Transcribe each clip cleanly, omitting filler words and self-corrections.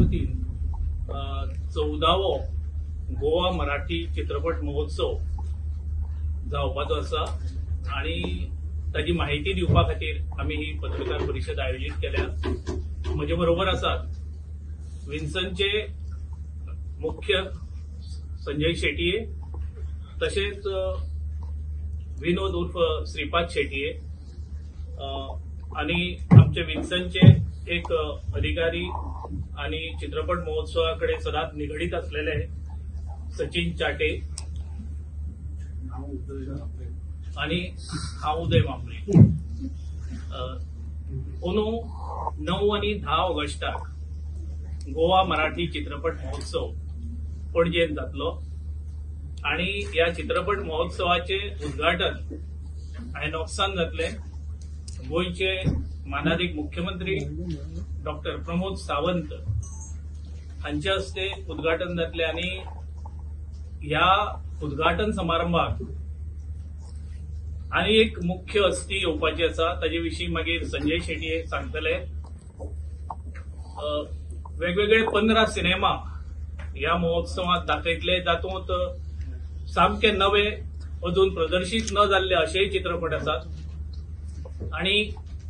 वतीन 14वो गोवा मराठी चित्रपट महोत्सव जावपाचो आसा आणि ताजी माहिती दिवपा खातीर आमी ही पत्रकार परिशद आयोजीत केल्या. म्हजे बरोबर आसात विन्सनचे मुख्य संजय शेटये, तशेंच विनोद उर्फ श्रीपाद शेटये आणि आमचे विन्सनचे एक अधिकारी आणि चित्रपट महोत्सवा कडेन सदांच निगडीत असलेले सचिन चाटे आणि हांव उदय म्हांबरे. अंदू 9 आनी 10 ऑगस्टाक गोवा मराठी चित्रपट महोत्सव पणजेन जातलो आणि ह्या चित्रपट महोत्सवाचे उद्घाटन आयनॉक्सान जातले. गोंयचे मानादीक मुख्यमंत्री डॉक्टर प्रमोद सावंत हांचे हस्ते उद्घाटन जातले आणि ह्या उद्घाटन समारंभाक आनी एक मुख्य हस्ती येवपाची आसा, ताजे विशीं मागीर संजय शेटये सांगतले. वेगवेगळे 15 सिनेमा ह्या महोत्सवात दाखयतले, जातूंत सामके नवे अजून प्रदर्शीत न जाल्ले अशेय चित्रपट आसात आणि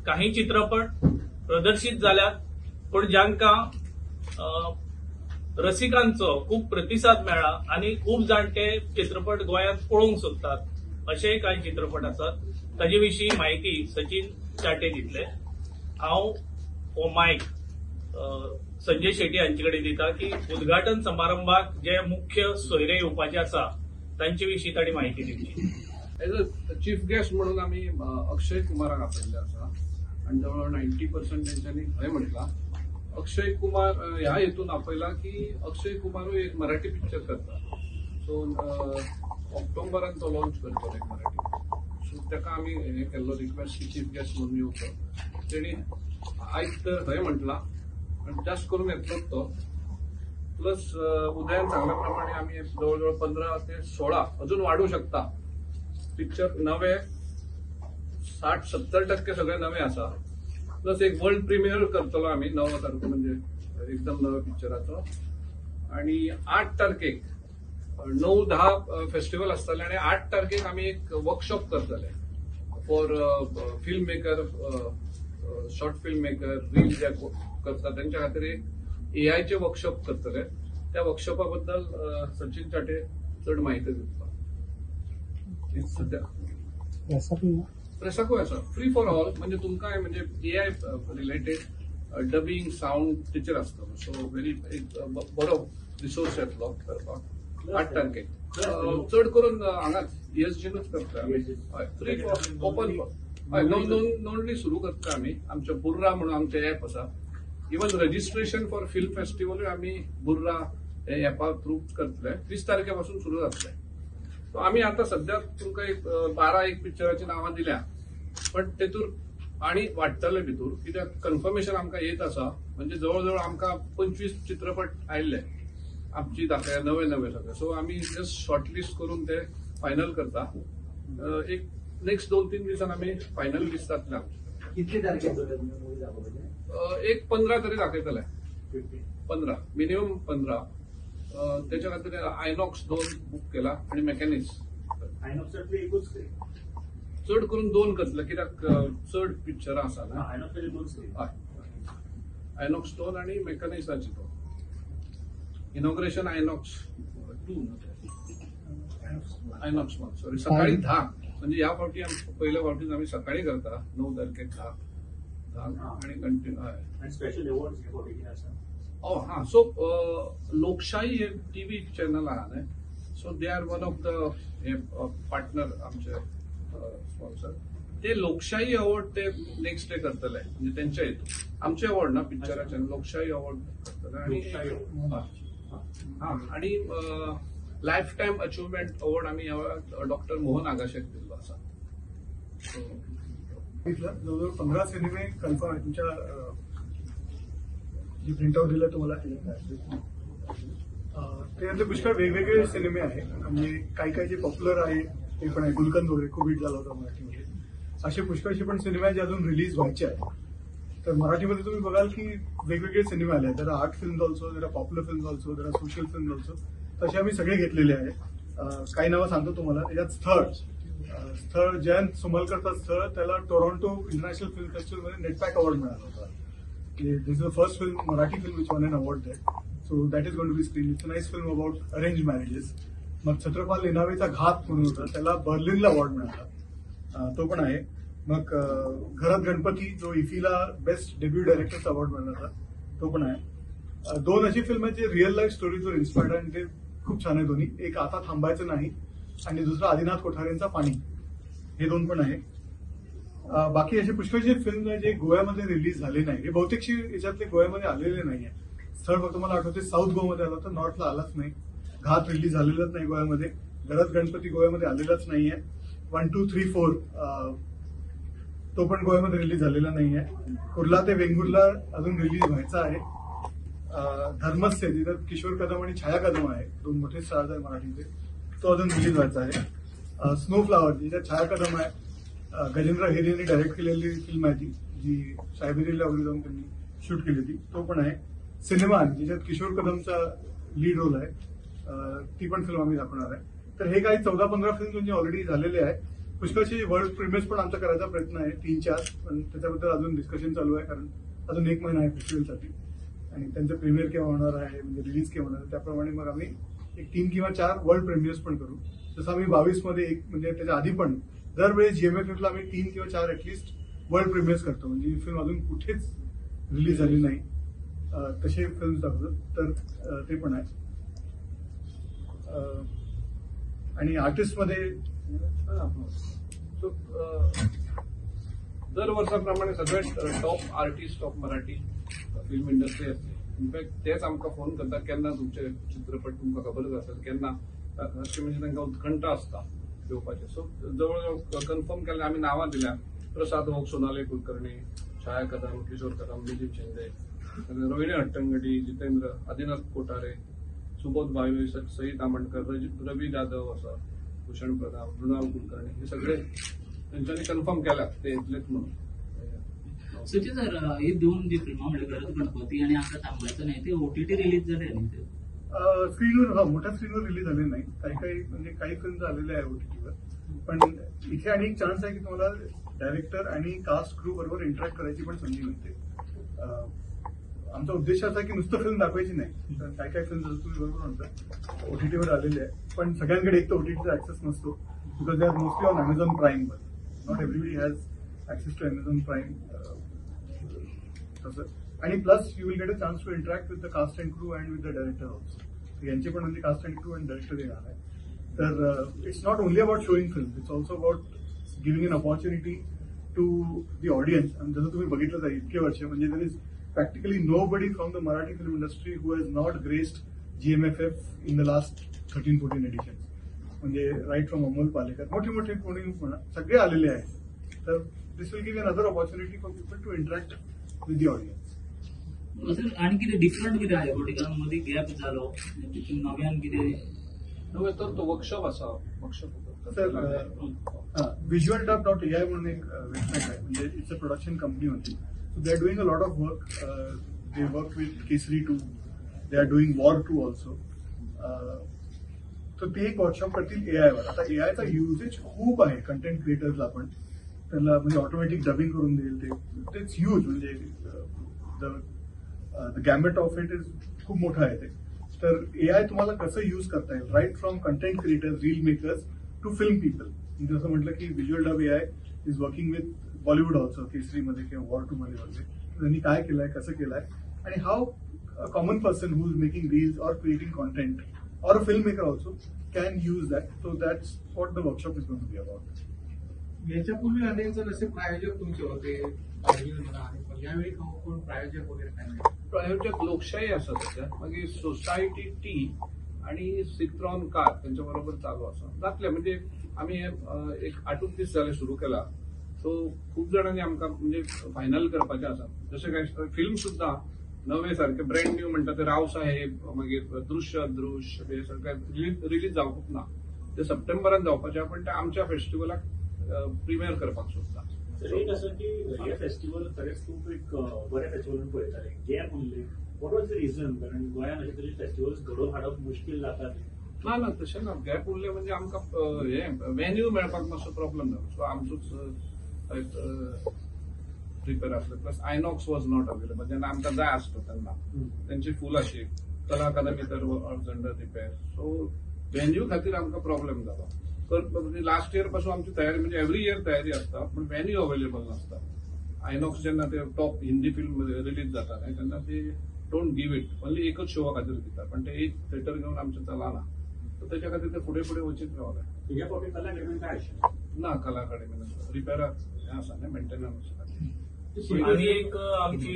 काही चित्रपट प्रदर्शीत जाल्यात पूण जांकां रसिकांचो खूब प्रतिसाद मेळ्ळा आनी खूब जाण ते चित्रपट गोंयांत पळोवंक सोदतात अशेय कांय चित्रपट आसात. ताजे विशीं माहिती सचिन चाटे दितले. हांव हो मायक संजय शेट्टी हांचे कडेन दिता की उद्घाटन समारंभाक जे मुख्य सोयरे येवपाचे आसा तांचे विशीं तांणी माहिती दिवची. एज अ चीफ गेस्ट म्हणून आमी अक्षय कुमाराक आपयल्ले आसा आनी जवळ 90% तेंच्यांनी हय म्हटलां. अक्षय कुमार ह्या हेतून आपयला की अक्षय कुमारूय एक मराठी पिक्चर करता, सो ऑक्टोबरान तो लॉन्च करतलो एक मराठी. सो ताका आमी हें केल्लो रिक्वेस्ट की चीफ गेस्ट म्हणून येवचो. तेणी आयज तर हय म्हटलां आनी जास्त करून येतलोच तो. प्लस उदयान सांगल्या प्रमाणे आमी जवळ जवळ 15 ते 16 अजून वाडूं शकता. पिक्चर नवे 60-70% सगळे नवे आसा. प्लस एक वर्ल्ड प्रिमियर करतलो आमी 9 तारखे, म्हणजे एकदम नव्या पिक्चराचो. आणि 8 तारखेक 9-10 फेस्टिवल आसतले आणि 8 तारखेक आमी एक वर्कशॉप करतले for film maker, short film maker, reel जे करता तेंच्या खातीर एक एआयचे वर्कशॉप करतले. त्या वर्कशॉपा बद्दल सचिन चाटे चड माहिती दितलो. सध्या प्रेसाकूय आसा फ्री फॉर ऑल, म्हणजे तुमकां म्हणजे एआय रिलेटेड डबिंग सावंड तेचेर आसतलो. सो व्हेरी एक बरो रिसोर्स येतलो करपाक 8 तारखेक. चड करून हांगाच ESGनूच करता आमी. हय, फ्री फॉर ओपन फॉर. हय, नोंदणी सुरू करता आमी. आमच्या बुर्रा म्हणून आमचें एप आसा. इवन रजिस्ट्रेशन फॉर फिल्म फेस्टिवलूय आमी बुर्रा हे एपा थ्रू करतले. 30 तारखे पासून सुरू जातले. सो आमी आतां सद्या तुमकां एक 12 पिक्चराची नांवां दिल्या, पण तेतूर आनी वाडटले भितूर, कित्याक कन्फर्मेशन आमकां येत आसा. म्हणजे जवळ जवळ आमकां 25 चित्रपट आयिल्ले आमची दाखया नवे नवे सगळे. सो आमी जस्ट शॉर्टलिस्ट करून ते फायनल करता. एक नेक्स्ट 2-3 दिसान आमी फायनल लिस्ट जातले आमची. कितले तारखेक मूवी दाखोवपाचे? एक 15 तरी दाखयतले, 15 मिनिमम 15. त्याच्या खातीर आयनॉक्स 2 बूक केला आणि मेकॅनिक्स. आयनॉक्सांतले एकूच स्क्रीन चड करून 2 करतले, कित्याक चड पिक्चरां आसा ना. आयनॉक्साचे 2 स्क्रीन, आयनॉक्स 2 आणि मेकॅनिक्साची 2. इनॉग्रेशन आयनॉक्स 2, आयनॉक्स 1 सॉरी, सकाळी 10. म्हणजे ह्या फावटी पयल्या फावटीच आमी सकाळी करता 9 तारखेक 10 आणि कंटिन्यू. आणि स्पेशल अवॉर्ड्स हे फावटी कितें आसा? Oh, हां. सो लोकशाही हे टीव्ही चॅनल आहा न्हय, so they are one of the हे पार्टनर आमचे स्पॉन्सर. ते लोकशाही अवॉर्ड ते नेक्स्ट डे करतले, म्हणजे तेंच्या हेतून आमचे अवॉर्ड ना पिक्चराचे, लोकशाही अवॉर्ड करतले. आणि हां, आणि लायफ टायम अचिव्हमेंट अवॉर्ड आमी ह्या वेळार डॉक्टर मोहन आगाशेक दिल्लो आसा. जवळजवळ 15 सिनेमे कन्फर्म आहे. तुमच्या जे प्रिंटआउट दिलं तुम्हाला त्यातले पुष्कळ वेगवेगळे सिनेमे आहेत. म्हणजे काही काही जे पॉप्युलर आहे ते पण आहे. गुलकंद वगैरे खूप हिट झाला होता मराठीमध्ये. असे पुष्कळशे पण सिनेमे आहेत जे अजून रिलीज व्हायचे आहेत. तर मराठीमध्ये तुम्ही बघाल की वेगवेगळे सिनेमे आले आहेत. There are art film also, there are popular film also, there are social film also. तसे आम्ही सगळे घेतलेले आहे. काही नावं सांगतो तुम्हाला. त्याच्यात स्थळ, स्थळ जयंत सोमलकरचा स्थळ, त्याला टोरॉन्टो इंटरनॅशनल फिल्म फेस्टिवलमध्ये नेटपॅक अवॉर्ड मिळाला होता. This is the first film, Marathi film, which won an award there. So that is going to be screened. It's a nice film about arranged marriages. मग छत्रपाल लिनावेचा घात म्हणून होता, त्याला बर्लिनला अवॉर्ड मिळाला, तो पण आहे. मग घरात गणपती, जो इफीला बेस्ट डेब्यू डायरेक्टरचा अवॉर्ड मिळाला होता, तो पण आहे. दोन अशी फिल्म आहेत जे रिअल लाईफ स्टोरीजवर इन्स्पायर्ड आहे आणि ते खूप छान आहे दोन्ही. एक आता थांबायचं नाही आणि दुसरा आदिनाथ कोठारेंचा पाणी, हे दोन पण आहे. बाकी असे पुष्कळचे फिल्म आहे जे गोव्यामध्ये रिलीज झाले नाही. हे बहुतेकशी याच्यातले गोव्यामध्ये आलेले नाही आहे. स्थळ फक्त मला आठवते साऊथ गोवामध्ये आला होता, नॉर्थला आलाच नाही. घात रिलीज झालेलाच नाही गोव्यामध्ये. घरात गणपती गोव्यामध्ये आलेलाच नाहीये. 1 2 3 4 तो पण गोव्यामध्ये रिलीज झालेला नाहीये. कुर्ला ते वेंगुर्ला अजून रिलीज व्हायचा आहे. धर्मस्य, जिथं किशोर कदम आणि छाया कदम आहे, दोन मोठे स्टार्स आहे मराठीचे, तो अजून रिलीज व्हायचा आहे. स्नो फ्लावर, जिच्यात छाया कदम आहे, गजेंद्र हेरे यांनी डायरेक्ट केलेली फिल्म आहे ती, जी सायबेरियाला वगैरे जाऊन त्यांनी शूट केली होती, तो पण आहे. सिनेमा, जिच्यात किशोर कदमचा लीड रोल आहे, ती पण फिल्म आम्ही दाखवणार आहे. तर हे काही 14-15 फिल्म म्हणजे ऑलरेडी झालेले आहे. पुष्कळशी वर्ल्ड प्रीमियर्स पण आमचा करायचा प्रयत्न आहे, 3-4, पण त्याच्याबद्दल अजून डिस्कशन चालू आहे, कारण अजून 1 महिना आहे फेस्टिवलसाठी आणि त्यांचं प्रीमियर केव्हा होणार आहे, म्हणजे रिलीज केव्हा होणार आहे, त्याप्रमाणे मग आम्ही एक 3 किंवा 4 वर्ल्ड प्रीमियर्स पण करू. जसं आम्ही 22 मध्ये एक, म्हणजे त्याच्या आधी पण दरवेळी जीएमएफएफला आम्ही 3 किंवा 4 ऍटलिस्ट वर्ल्ड प्रीमियर्स करतो, म्हणजे ही फिल्म अजून कुठेच रिलीज झाली नाही तसे फिल्म दाखवतो, तर ते पण आहे. आणि आर्टिस्टमध्ये दर वर्साप्रमाणे सगळे top artist of Marathi film industry आसली. इनफॅक्ट तेच आमकां फोन करता केन्ना तुमचे चित्रपट, तुमकां खबरच आसत केन्ना, अशें म्हणजे तांकां उत्कंठा आसता येवपाचें. सो जवळ जवळ कन्फर्म केल्ले आमी नांवां दिल्या, प्रसाद ओक, सोनाली कुलकर्णी, छाया कदम, किशोर कदम, दिलीप शिंदे, रोहिणी हट्टंगडी, जितेंद्र, आदिनाथ कोठारे, सुबोध भावे, सई तामणकर, रवी जाधव आसा, भूषण प्रधान, मृणाल कुलकर्णी, हे सगळे तेंच्यांनी कन्फर्म केल्या ते येतलेच म्हणून. सचिन सर, ही दोन जी फिल्मां म्हणजे घरात गणपती आणि आता थांबायचं नाही, ते ओटीटी रिलीज झाले न्ही ते? स्क्रीनवर, हा, मोठ्या स्क्रीनवर रिलीज झाले नाही. काही काही म्हणजे काही फिल्म आलेल्या आहे ओटीटीवर, पण इथे आणि एक चान्स आहे की तुम्हाला डायरेक्टर आणि कास्ट क्रू बरोबर इंटरॅक्ट करायची पण संधी मिळते. आमचा उद्देश असा की नुसतं फिल्म दाखवायची नाही, कारण काही काही फिल्म, जसं तुम्ही बरोबर म्हणता, ओटीटीवर आलेले आहे, पण सगळ्यांकडे एक तर ओटीटीचा ऍक्सेस नसतो, because they are mostly on Amazon Prime वर. Not everybody has access to Amazon Prime तसं. आणि plus you will get a chance to interact with the cast and crew and with the director also. यांचे पण म्हणजे caste and crew आणि director येणार आहे. तर it's not only about showing film, it's also about giving an opportunity to the audience. आणि जसं तुम्ही बघितलं जाईल इतके वर्ष, म्हणजे there is practically nobody from the Marathi film industry who has not graced GMFF in the last 13-14 edition. म्हणजे right from Amol Palekar, मोठे मोठे कोणी म्हणा, सगळे आलेले आहेत. तर this will give another opportunity for people to interact with the audience. Sir, आणि कितें डिफरंट कितें आहे कारण मदीं गॅप जालो, तितून नव्यान कितें? नव्हे तर तो वर्कशॉप आसा, workshop. Sir, visual dub dot AI म्हणून एक वेबसाईट आहे, म्हणजे it's a production company होती. So they are doing a lot of work. They work with Kesari 2, they are doing War 2 also. तर ते एक वर्कशॉप करतील एआय वर. आता ए आयचा युजेज खूप आहे कंटेंट क्रिएटर्सला पण, त्यांना म्हणजे ऑटोमॅटिक डबिंग करून देईल ते. It's huge, म्हणजे the gamut of it is खूप मोठं आहे ते. तर ए आय तुम्हाला कसं युज करता येईल, right from content creators, reel makers to film people. जसं म्हटलं की Visual Dub AI is working with Bollywood also, केसरीमध्ये किंवा वॉर टू मध्ये वगैरे त्यांनी काय केलंय, कसं केलंय, आणि how a common person who is making reels or creating content or a film maker also can use that. So that's what the workshop is going to be about. याच्यापूर्वी अनेक जण असे प्रायोजक तुमचे होते, म्हणा, आणि यावेळी कोण प्रायोजक वगैरे काय नाही? प्रायोजक लोकशाही आसा त्याच्यात, मागीर सोसायटी टी आणि सिट्रॉन कार त्यांच्या बरोबर चालू आसा. जातले, म्हणजे आमी एक 8 दीस जाले सुरू केला, सो खूप जाणांनी आमकां म्हणजे फायनल करपाचें आसा. जशें काय फिल्म सुद्दां नवे सारखे ब्रँड न्यू म्हणटा ते रावसाहेब, मागीर दृश्य अदृश्य, हे सगळे रिलीज जावंकूच ना, ते सप्टेंबरान जावपाचे, पण ते आमच्या फेस्टिवलाक प्रिमियर करपाक सोदता. तर एक आसा की हे फेस्टिवल खरेंच खूब एक बरें फेस्टिवल म्हणून पळयताले, गॅप उरले. What was the reason? कारण गोंयांत अशे तरेचे फेस्टिवल्स घडोवन हाडप मुश्कील जाता. ना ना तशें ना, गॅप उरले म्हणजे आमकां हे व्हेन्यू मेळपाक मातसो प्रॉब्लम जालो. सो आमचोच प्रिपेर आसलो, plus INOX was not available जेन्ना आमकां जाय आसलो तेन्ना, तेंची फूल आशिल्ली. कला अकादमी तर was under repair, so venue खातीर आमकां प्रॉब्लम जालो. लास्ट इयर पासून आमची तयारी म्हणजे एव्हरी इयर तयारी आसता, पण व्हेन्यू अवेलेबल नासता. आयनॉक्स जेन्ना ते टॉप हिंदी फिल्म रिलीज जाता न्ही तेन्ना ते don't give it, only एकच शोवा खातीर दिता, पण ते एक थिएटर घेवन आमचें चलना, सो तेच्या खातीर ते फुडें फुडें वचीत रावले. ह्या फावटी कला अकादमी काय आशिल्लें? ना, कला अकादमी रिपेराक हें आसा न्ही, मेंटेनन्स. आनी एक आमची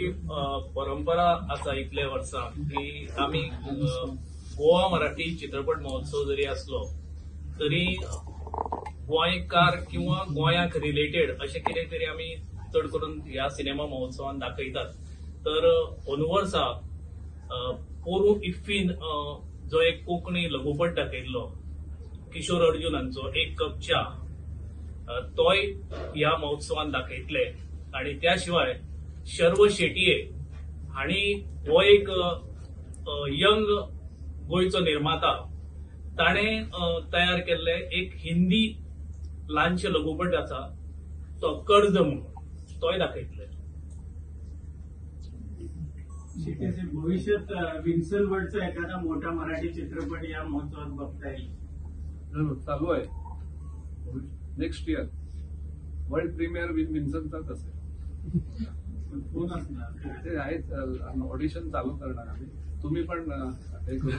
परंपरा आसा इतले वर्सां की आमी गोवा मराठी चित्रपट महोत्सव जरी आसलो तरी गोंयकार किंवा गोंयाक रिलेटेड अशें कितें तरी आमी चड करून ह्या सिनेमा महोत्सवान दाखयतात. तर अंदू वर्सा पोरूं इफ्फीन जो एक कोंकणी लघुपट दाखयल्लो किशोर अर्जुन हांचो एक कप च्या, तोय ह्या महोत्सवान दाखयतले. आणि त्या शिवाय शर्व शेटये हांणी हो एक यंग गोंयचो निर्माता, ताणें तयार केल्ले एक हिंदी ल्हानशे लघुपट आसा तो कर्ज म्हणून, तोय दाखयतले. भविष्यात विन्सन वर्डचा एखादा मोठा मराठी चित्रपट या महोत्सवात बघता येईल? चालू आहे, नेक्स्ट इयर वर्ल्ड प्रीमियर विन्सनचाच असेल. कोण असणार ते आहेच, ऑडिशन चालू करणार आम्ही, तुम्ही पण हे करू.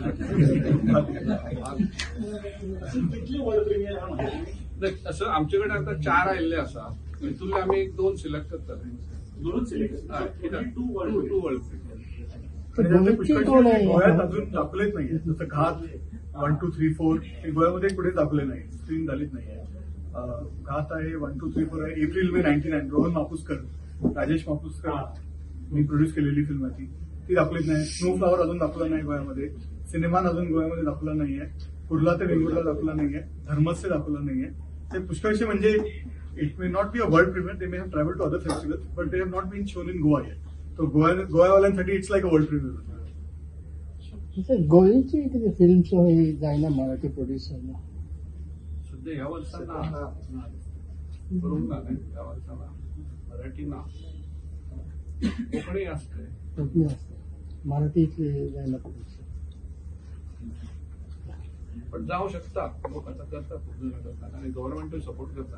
कितले वर्ल्ड प्रीमियर आहा? असं आमचे कडेन आतां 4 आयिल्ले आसा, तितूंतले आमी 2 सिलेक्ट करतले. 2 select, 2 world premier. गोव्यात अजून दाखवलेच नाहीये, जसं घात 1 2 3 4 हे गोव्यामध्ये कुठे दाखवले नाही, स्क्रीन झालीच नाहीये. घात आहे, 1 2 3 4 आहे, एप्रिल मे 99 रोहन मापुसकर, राजेश मापुसकर मी प्रोड्यूस केलेली फिल्म आहे ती दाखवलीच नाही. स्नो फ्लॉवर अजून दाखवला नाही गोव्यामध्ये, सिनेमान अजून गोव्यामध्ये दाखवला नाहीये, कुर्ला ते वेंगुर्ला दाखवला नाहीये, धर्मस्य दाखवला नाहीये. ते पुष्कळशे म्हणजे it may not be a world premiere, they may have travel to other festivals but they have not been shown in Goa yet. तो गोव्यावाल्यांसाठी it's like a world premiere. गोंयची कितें फिल्म जायना मराठी प्रोड्युसर सध्या ह्या वर्सा ना, करूंक ना ह्या वर्सा ना, मराठी ना, कोंकणी आसते, कोंकणी आसते, मराठी इतली जायना प्रोड्युसर. पण जावं शकता, लोक आतां करतात, खूब जाणां करतात आनी गव्हर्मेंटूय सपोर्ट करता.